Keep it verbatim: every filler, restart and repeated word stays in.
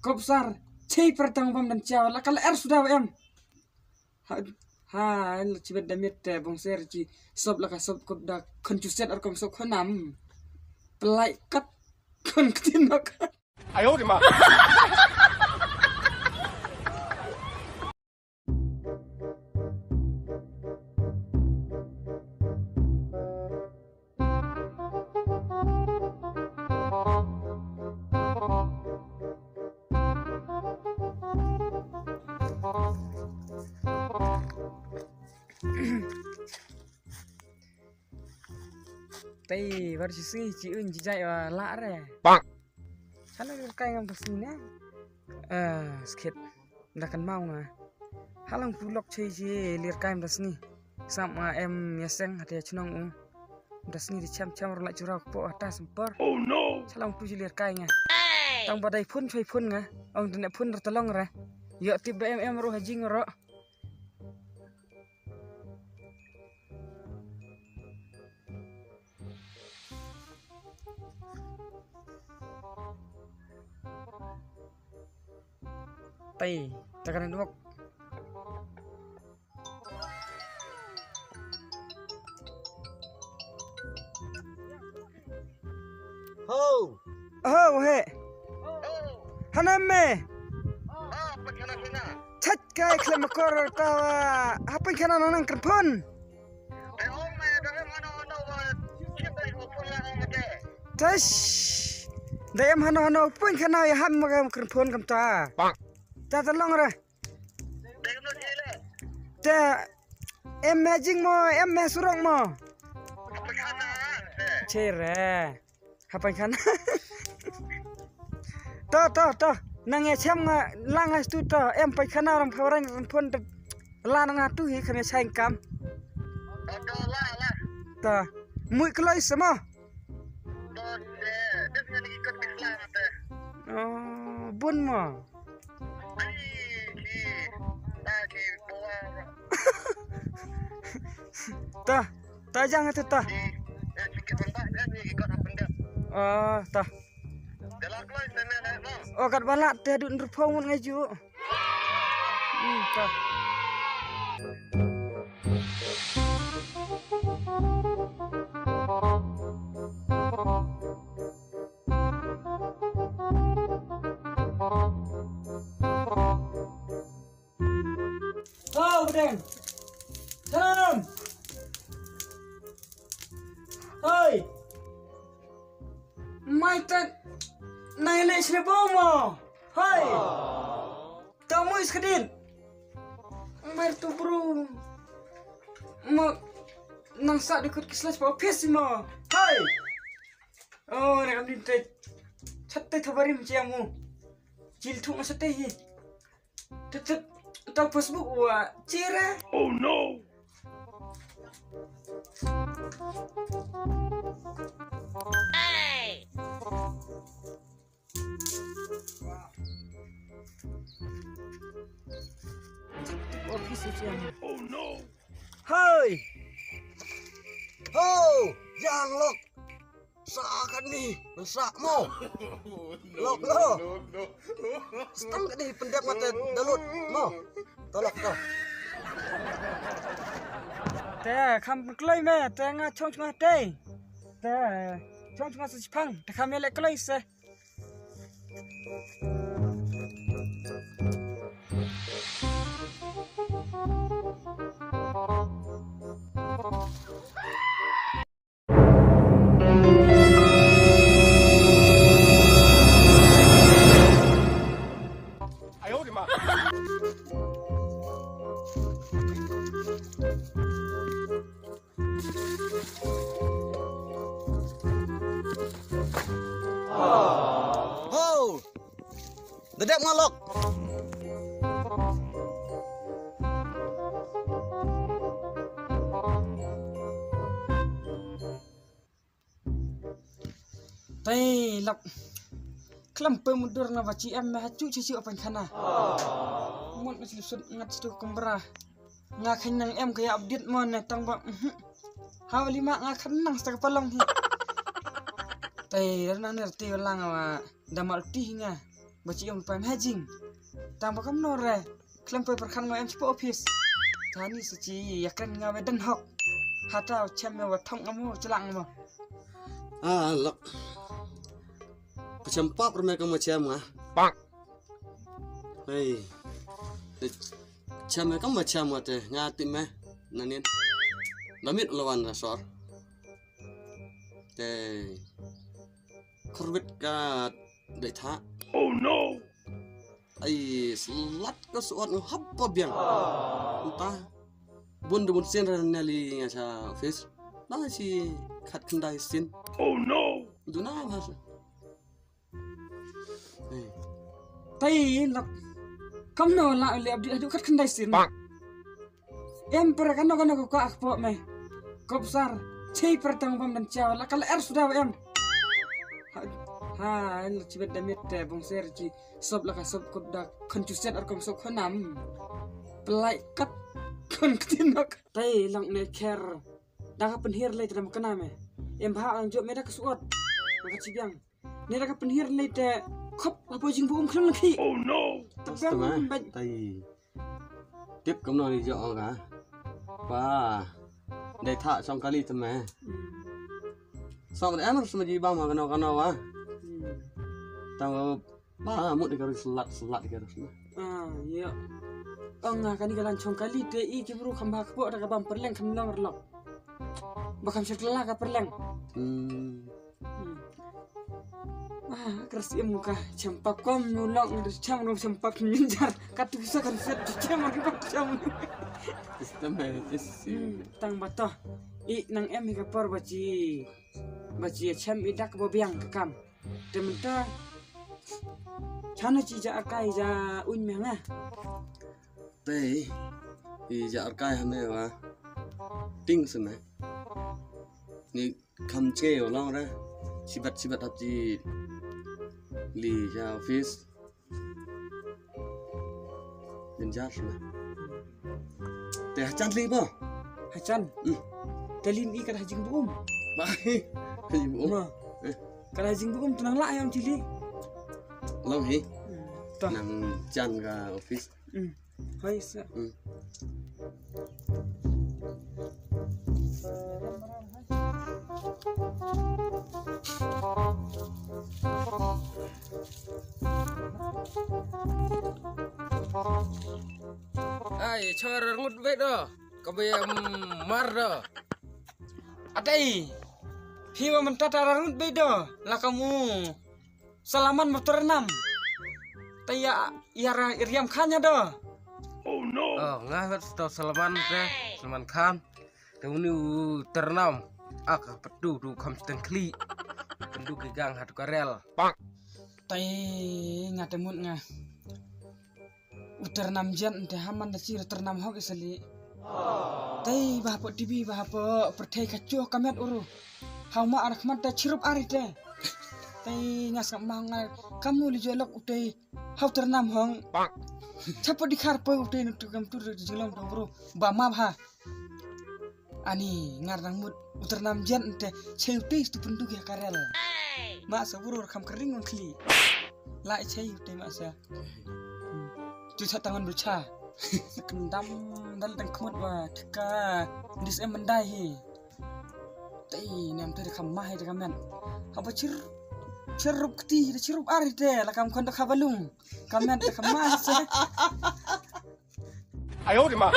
Kop sar. Chei per tang bam dan chaw. La kal er suda em. Ha, ha, el chibet da mit te bong ser chi. Sop la ka sop kop da khon chuset ar kom sop khonam. Pelai kat khon ktin nok. 哎呦我的妈！ Tei, bar chi sngi chi un chi jai wa la re. Bang. Hala lir kai ngam ta sngi ne. Ah, skit. Da kan mau nga. Halang pulok chi chi lir kai ngam ta sngi. Sam nga em ya seng hati ya chnong u. Da sngi di cham cham ro la chura po hata sempor. Oh no. Chalang tu chi lir kai nga. Tang badai phun choi phun nga. Ong dene phun ro talong re. Yo tip ba em em ro hajing ro. Tei, ta ka network. Ho! Ho, he. Hana me. Chach kai khlem makor ta wa. Hapin khana nang nang kyrphun. Tash. Da em hano hano pun khana ya ham ma kam kyrphun kam ta. Ta ta long re. Te em me jing mo, em me surok mo. Chere. Hapan khana. To, to, to. Nang ya chem nga lang as tu to. Em pai khana ram phawaran ram phun te. La nang atu hi khana sain kam. To. Mui kloi sama. Oh, bun mo. Ta, ta jang tu ta. Oh, ta. Oh, kat balat te dun rupo ngun ngaju. Hmm, ta. Oh, Budeng. Salam. Hoi. Mai tat. Nai le srebo mo. Hoi. Tamu is kedin. Mar tu bro. Mo nang sa dikut kislas pa office mo. Hai. Oh, nak ambil teh. Chat teh thabarim ciamu. Cil tu masa teh hi. Tetep tau Facebook wa cire. Oh no. Office ujian. Oh no. Hai. Ho, yang lok. Sa kat ni, sa mo. Lok lo. Stang kat ni pendek mata dalut mo. Tolak to. Te kham kloi me, te nga chong chong te. Te chong chong sa chipang, te kham le kloi se. Ho! Da dep nga lok. Tai lak. Klam pe mudur na bachi em me hachu chichu apan khana. Mut na sip sut ngat situ kumbra. Nga khan nang em kaya update mo ne tang ba. Mhm. Hawa lima nga khan nang sta ka palong hi. Tai dar nang ner ti lang wa da mal ti hi nga. Ba chi em pa em hajing. Tang ba kam no re. Klem pa pyrkhat ngo em chi pa office. Tani sa chi ya kren nga me dan hok. Hata chem me wa thong amo chelak amo. Ah, lok. Pachem pap rme kam chem nga. Hey. Chem me kam chem nga te nga ti me. Nanin. Namit lawan rasor. Te. Khurwit ka dei tha. Oh no. Ai slat ka suat nga hap pa biang. Uta. Bun de bun sen ra neli nga cha office. Ba si khat khyndai sin. Oh no. Duna ba sa. Hey. Tai lak. Kam no la le abdi adu khat khyndai sin. Em per kano kano ko ka akpo me. Kop sar. Chei per tang bam dan chaw la kala er suda em. Ha, ha, en chibet da mit te bong ser chi sop la ka sop kop da khon chuset ar kom sop khonam. Pelai kat khon ktinok. Tai lang ne ker. Da ka penhir le tram kana me. Em ba ang jop me da ka suot. Ka chibiang. Ne da ka penhir le te khop hapo jing bu um khlem laki. Oh no. Tepeng baj. Tai. Tip kam no ni jo ka. Pa. Dei tha song kali te me. Song da em sma ji ba ma kano kano wa. Tang ba mut de ka ri slat slat ka ri. Ah, ya. Ong nga kani ka lan song kali te i ki bru kham ba kpo da ka bam perleng kham long rlok. Ba kham shat la ka perleng. Hmm. Ah, keras im ka chem pap kom nu long de chem nu chem pap nyin jar. Ka tu sa kan set chem nu pap chem. System hai tis. Hmm, tang ba to. I nang em hi ka por ba chi. Ba chi chem i dak ba biang ka kam. Te mynta. Chana chi ja akai ja un me nga. Te i ja arkai ha me wa. Ting se me. Ni kham che yo long re. Sibat sibat hap chi li ja office. Din ja se me. Te hachan li ba. Hachan. Hmm. Te lin i kat hajing bu um. Ba. Hajing bu um. Ma. Eh. Kat hajing bu um tenang la ayam chili. Long hi. Hmm. Nang chan ka office. Hmm. Hai sa. Hmm. Ai, chor ngut be do. Ka be mar do. Adai. Hi wa mentata ngut be do. La kamu. Salaman ba tyrnam. Ta ïa ïa ra iriam khan ïa do. Oh no. Oh, nga hwet sto Salaman te, Salaman Khan. Te uni u tyrnam. Ak petu tu kham steng khli. Pendu ki gang hatu karel. Tai nga te mut nga. U tyrnam jen te haman da sir tyrnam hok isali. Tai ba hapo T V ba hapo perthei ka chuh ka met uru. Hau ma ar khmat ta chirup ar ite. Tai ngas ka mang ngai kamu li jolok utei. Hau tyrnam hong. Chapo di khar poi utei nuk tu kam tu jinglong tu bro. Ba ma bha. Ani ngar nang mut u tyrnam jen te cheu te stu pun du ya karel. Ma sa bro kham kering ngon khli. La cheu te ma sa. Tu sa tangan bercha. Kendam dal tang khmut wa thika. Dis em mendai hi. Tei nem te kham mah hi te kamen. Haba chir chirup kti te chirup ar te la kam khon te khabalung. Kamen te kham mah sa. 哎呦我的妈！